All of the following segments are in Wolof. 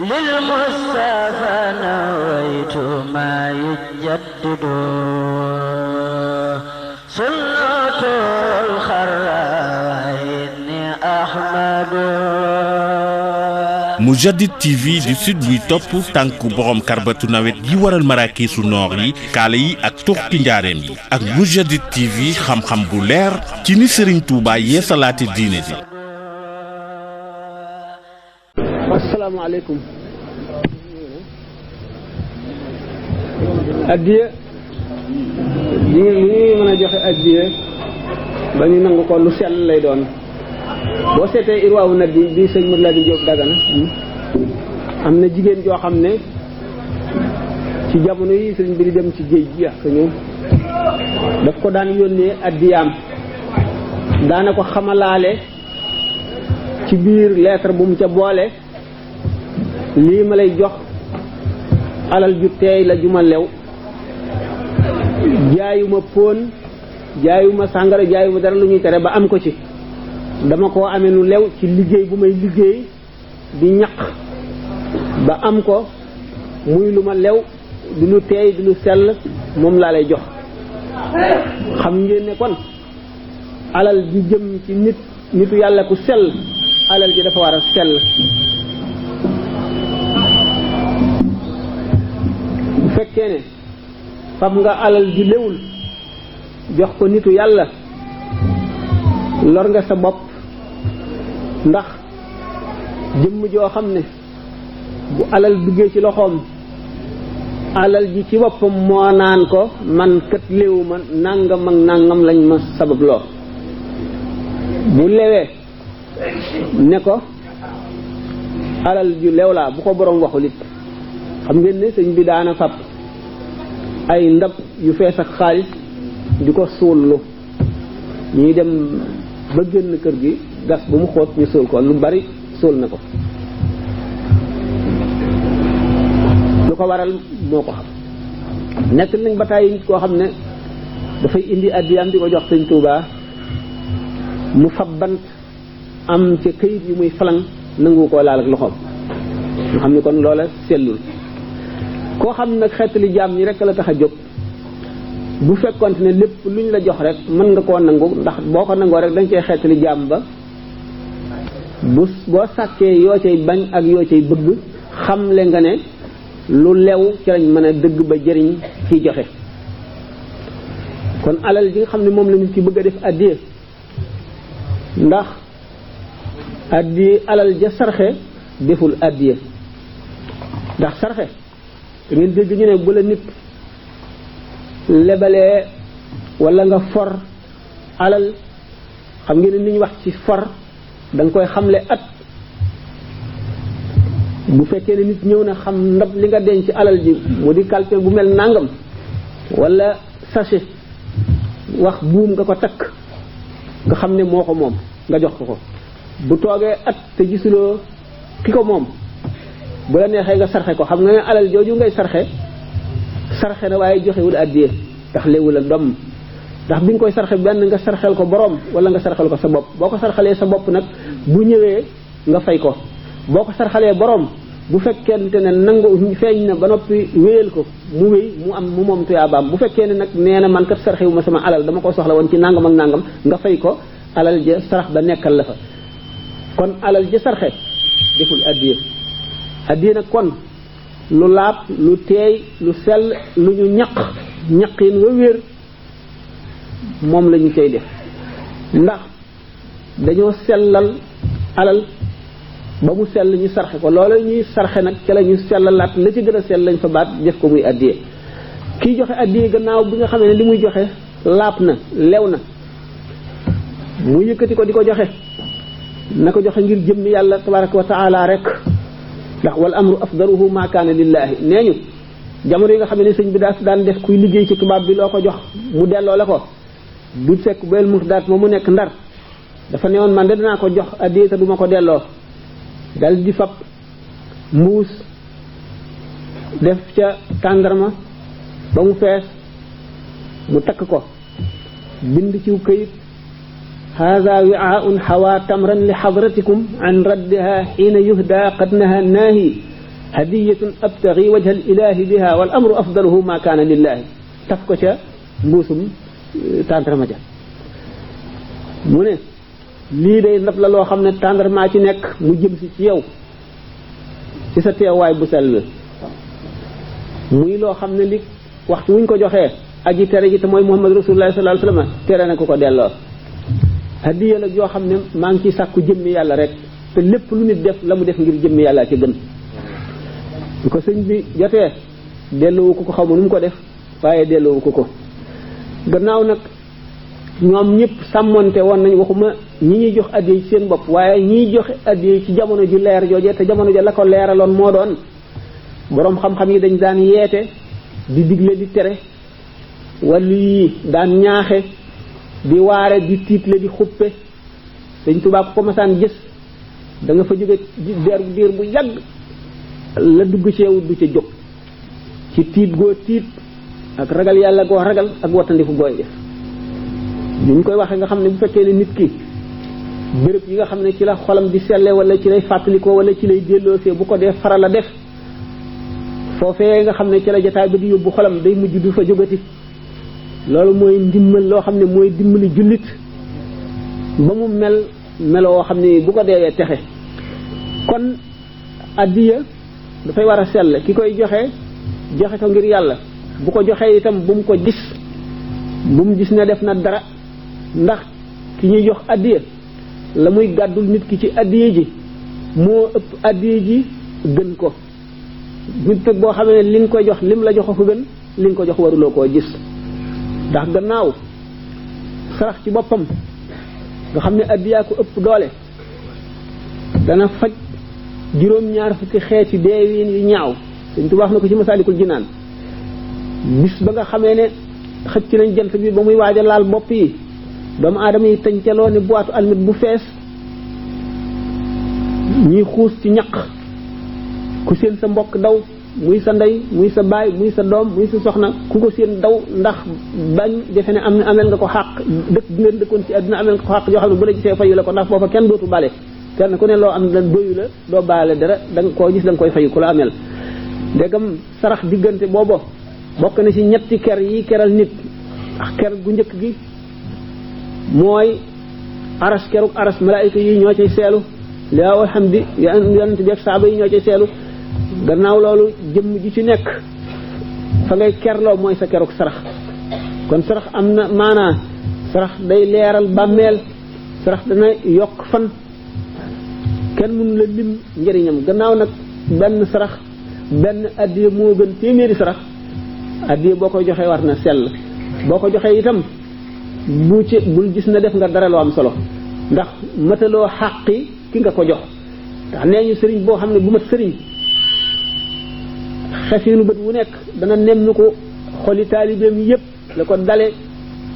للمصطفى نويت ما يجدد سنة الخرائن أحمد Mourchid TV di sud buy topp tànku borom karbatu nawet yi waral maraakiisu noor yi kaale yi ak tuxti njaareem yi ak Mourchid TV xam-xam bu leer ci ni Serigne Touba yeesalaate diine ji. asalaamaaleykum. addiya li mën a joxe addiya ba ñu nangu ko lu sell lay doon. boo seetee irwaawu nag bi sëñ Modou Ladi Diop Dagana am na jigéen joo xam ne ci jamono yi sëriñ bi di dem ci géej gi ak ñoom daf ko daan yónnee addiyaam daana ko xamalaale ci biir lettre bu mu ca boole lii ma lay jox alal ju teey la juma lew jaayuma póon jaayuma sàngara jaayuma dara lu ñuy tere ba am ko ci dama koo amee nu lew ci liggéey bu may liggéey di ñaq ba am ko muy lu ma lew di lu teey di lu sell moom laa lay jox. xam ngeen ne kon alal ji jëm ci nitu yàlla ku sell alal ji dafa war a sell. bu fekkee ne fab nga alal ji lewul jox ko nitu yàlla lor nga sa bopp. ndax jëmm joo xam ne bu alal duggee ci loxoom alal ji ci boppam moo naan ko man kat léewu ma nangam ak nangam lañ ma sabab loo bu lewee ne ko alal ju lew laa bu ko borom waxul it xam ngeen ne sëñ bi daana fab ay ndab yu fees ak xaalis di ko suullu ñuy dem ba génn kër gi gas bu mu xóot ñu suul ko lu bari suul na ko lu ko waral moo ko xam nekk nañ ba tàyyi nit koo xam ne dafay indi addiyaam di ko jox sëñ Touba mu fab bant am ca këyit yu muy falang nangu koo laal ak loxoom nga xam ne kon loola sellul koo xam nag xeetali jaam ñi rek la tax a jóg bu fekkonte ne lépp luñ la jox rek mën nga koo nangu ndax boo ko nangoo rek dañ cey xeetali jaam ba boo sàkkee yoo cay bañ ak yoo cay bëgg xamle nga ne lu lew ci lañ mën a dëgg ba jëriñ kiy joxe. kon alal ji nga xam ne moom la nit ki bëgg a def addiya ndax addiya alal ja sarxe deful addiya ndax sarxe da ngeen dégg ñu ne bu la nit lebalee wala nga for alal xam ngeen ne li ñu wax ci for da nga koy xamle at bu fekkee ne nit ñëw na xam ndab li nga denc alal ji mu di calpe bu mel nangam wala sachet wax buum nga ko takk nga xam ne moo ko moom nga jox ko bu toogee at te gisuloo ki ko moom bu la neexee nga sarxe ko xam nga ne alal jooju ngay sarxe na waaye joxewul àddiya ndax léewu la doom ndax bi nga koy sarxe benn nga sarxel ko borom wala nga sarxel ko sa bopp boo ko sarxalee sa bopp nag bu ñëwee nga fay ko boo ko sarxalee borom bu fekkente ne nangu feeñ na ba noppi wéyal ko mu wéy mu am mu moom tuyaabaam bu fekkee ne nag nee na man kat sarxewu ma sama alal dama ko soxla woon ci nangam ak nangam nga fay ko alal ja sarax ba nekkal la fa kon alal ja sarxe deful àddiya nag kon lu laab lu teey lu sell lu ñu ñaqin wa wér moom la ñu cay def ndax dañoo sellal alal ba mu sell ñu sarxe ko loola ñuy sarxe nag ca la ñu sellalaat la ci gën a sell lañ fa baat def ko muy addiye kii joxe addiye gannaaw bi nga xamee ne li muy joxe laab na lew na mu yëkkati ko di ko joxe na ko joxe ngir jëmmi yàlla tabaraka wa taala rek ndax wal amru afdaluhu ma kaana lillahi nee ñu jamono yi nga xam ne sëñ bi daan def kuy liggéey ci tubaab bi loo ko jox mu delloo la ko du fekk bel muxdaat moom mu nekk ndar dafa newoon man de dinaa ko jox addiya te duma ko delloo dal di fab mbuus def ca tàndarma ba mu fees mu takk ko bind ci këyit هذا وعاء حوى تمرا لحضرتكم عن ردها حين يهدى قد نهى الناهي hadiyatun abtaghi wajha al ilahi biha wal amru afdaluhu ma kaana lillahi taf ko ca mbuusum tàndarma ja mu ne lii day ndab la loo xam ne tàndarmaa ci nekk mu jëm si ci yow ci sa teewaay bu sell muy loo xam ne li waxtu wuñ ko joxee aji tere ji te mooy Muhammad rasulullah sallallahu alayhi wasallam tere na ko delloo hadiya la joo xam ne maa ngi ciy sàkku jëmmi yàlla rek te lépp lu nit def la mu def ngir jëmmi yàlla ci gën bu ko sëñ bi jotee delloowu ko xaw ma nu mu ko def waaye delloowu ko gannaaw nag ñoom ñëpp sàmmonte woon nañ waxuma ñi ñuy jox addiya ci seen bopp waaye ñiy joxe addiya ci jamono ju leer joojee te jamono ja la ko leeraloon moo doon boroom xam-xam yi dañ daan yeete di digle di tere wàllu yi daan ñaaxe di waare di tiitle di xuppe Sëñ Tuubaa ko masaan gis da nga fa jóge diir bu yàgg la dugg ci yow du ca jóg ci tiit goo tiit ak ragal yàlla goo ragal ak wattandiku gooy def ñu koy waxee nga xam ne bu fekkee ne nit ki béréb yi nga xam ne ci la xolam di selle wala ci lay fàttalikoo wala ci lay delloosee bu ko dee faral a def foofee nga xam ne ci la jotaay ba di yóbbu xolam day mujj du fa jógati loolu mooy ndimbal loo xam ne mooy dimbali jullit ba mu meloo xam ne bu ko deewee texe kon addiya dafay war a sell ki koy joxe ko ngir yàlla bu ko joxee itam bu mu ko gis bu mu gis ne def na dara ndax ki ñuy jox addiya la muy gàddul nit ki ci addiya ji moo ëpp addiya ji gën ko nit nag boo xamee ne li nga koy jox lim la jox ko gën li nga ko jox waruloo koo gis ndax gannaaw sarax ci boppam nga xam ne addiyaa ko ëpp doole dana faj juróom-ñaar fukki xeeti deewiin yu ñaaw Sëñ Tuubaa wax na ko ci Masaalikul Jinaan bis ba nga xamee ne xëcc nañ jant bi ba muy waaj a laal bopp yi doomu aadama yi tëncaloo ne boitu almit bu fees ñuy xuus ci ñaq ku seen sa mbokk daw muy sa ndey muy sa baay muy sa doom muy sa soxna ku ko seen daw ndax bañ defe ne amel nga ko xàq dëkk bi ngeen dëkkoon ci àdduna amel nga ko xàq yoo xam ne bu la gisee fayu la ko ndax foofa kenn dootu bale kenn ku ne loo am da doyu la doo baale dara da nga koo gis da nga koy fayu ku la amel ndegam sarax diggante boobo bokk na ci ñetti ker yi keral nit ak ker gu njëkk gi mooy aras keruk aras malaayika yi ñoo cay seelu liwaawul hamdi yonent bi ak saaba yi ñoo cay seelu gannaaw loolu jëmm ji ci nekk fa ngay kerloo mooy sa keruk sarax kon sarax am na maanaa sarax day leeral bàmmeel sarax dana yokk fan kenn mënu la lim njëriñam gannaaw nag benn sarax benn addiya moo gën téeméeri sarax addiya boo koy joxee war na sell boo ko joxee itam bul gis na def nga dara loo am solo ndax mataloo xàqi ki nga ko jox ndax nee ñu sëriñ boo xam ne bu mat sëriñ xefinu bët wu nekk dana nemm ko xoli taalibeem yépp la ko dale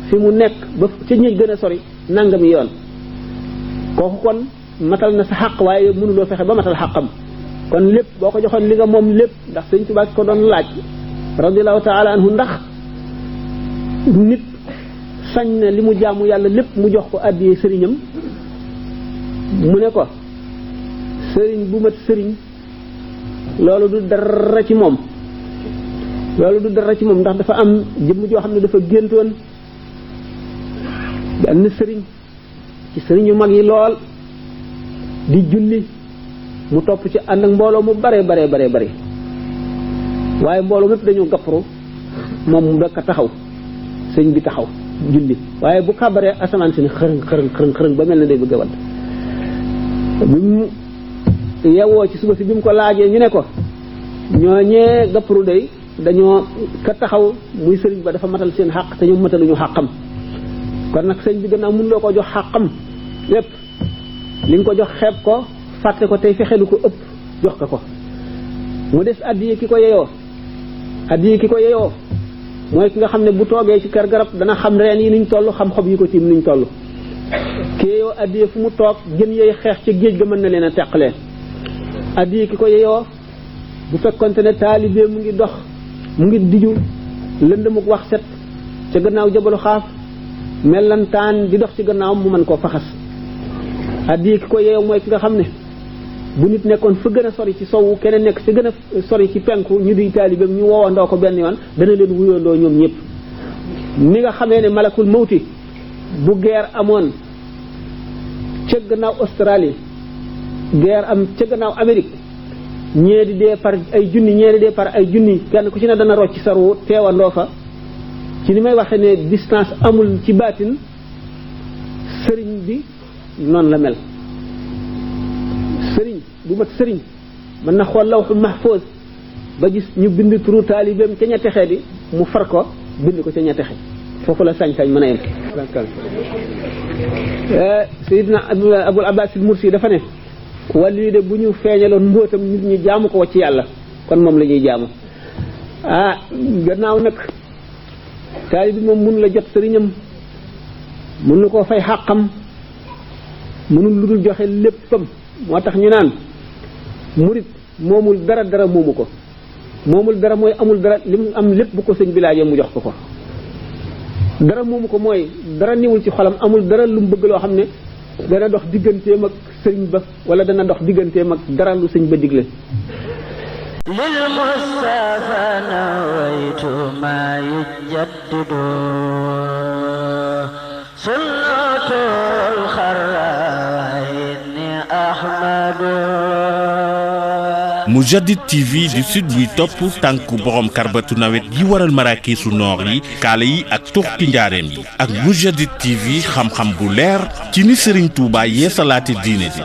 fi mu nekk ba ca ñi gën a sori nangami yoon kooku kon matal na sa xàq waaye mënuloo fexe ba matal xàqam kon lépp boo ko joxoon li nga moom lépp ndax Sëñ Tuubaa ko doon laaj radiyallahu taala anhu ndax nit sañ na li mu jaamu yàlla lépp mu jox ko àddiyee sëriñam mu ne ko sëriñ bu mat sëriñ loolu du dara ci moom ndax dafa am jëmm joo xam ne dafa géntoon benn sëriñ ci sëriñ yu mag yi lool di julli mu topp ci ànd ak mbooloo mu bare waaye mbooloo mépp dañoo gàpparu moom mu bekk taxaw sëñ bi taxaw julli waaye bu kàbbaree asamaan si ne xërëng ba mel na day bëgg a wadd bi mu yewoo ci suba si bi mu ko laajee ñu ne ko ñooñee gàpparu day dañoo ka taxaw muy sëriñ ba dafa matal seen xàq te ñoom mataluñu xàqam kon nag sëñ bi gannaaw mënuloo ko jox xàqam lépp li nga ko jox xeeb ko fàtte ko tey fexelu ko ëpp jox ko mu des addiye ki ko yeyoo mooy ki nga xam ne bu toogee ci kër garab dana xam reen yi nuñ toll xam xob yi ko tiim nuñ toll ki yeyoo addiye fu mu toog jën yooyu xeex ca géej ga mën na leen a teqalee addiye ki ko yeyoo bu fekkonte ne taalibe mu ngi dox mu ngi diju lëndëmuk wax set ca gannaaw jabalu xaaf mellantaan di dox ci gannaawam mu mën koo faxas addiye ki ko yeyoo mooy ki nga xam ne bu nit nekkoon fa gën a sori ci sowu keneen nekk fa gën a sori ci penku ñu di taalibeem ñu woowandoo ko benn yoon dana leen wuyandoo ñoom ñëpp. ni nga xamee ne malakul mawti bu guerre amoon ca gannaaw Australie guerre am ca gannaaw Amérique ñee di dee par ay junni ñee di dee par ay junni kenn ku ci ne dana rocc saru teewandoo fa ci ni may waxee ne distance amul ci baatin sëriñ bi noonu la mel. sëriñ bu mat sëriñ mën na xool lawxu mahfuz ba gis ñu bind turu taalibeem ca ña texee di mu far ko bind ko ca ña texe foofu la sañ-sañ mën a yem. Sayyidina Abul Abbas al-Mursi dafa ne wàllu de bu ñu feeñaloon mbóotam nit ñi jaamu ko wacc yàlla kon moom la ñuy jaamu. Gannaaw nag taalibe bi moom mun la jot sëriñam mun na koo fay xàqam mënul lu dul joxe léppam. moo tax ñu naan murit moomul dara moomu ko moomul dara mooy amul dara li mu am lépp bu ko sëñ bi laajee mu jox ko dara moomu ko mooy dara niwul ci xolam amul dara lu mu bëgg loo xam ne dana dox digganteem ak sëñ ba wala dana dox digganteem ak dara lu sëñ ba digle. lil Mustafa nawaytu ma yujaddidu sunnatul xarra Mourchid TV di site buy topp tànku borom karbatu nawet yi waral maraakiisu noor yi kaala yi ak tuxki njaareem yi ak Mourchid TV xam-xam bu leer ci ni Serigne Touba yeesalaate diine ji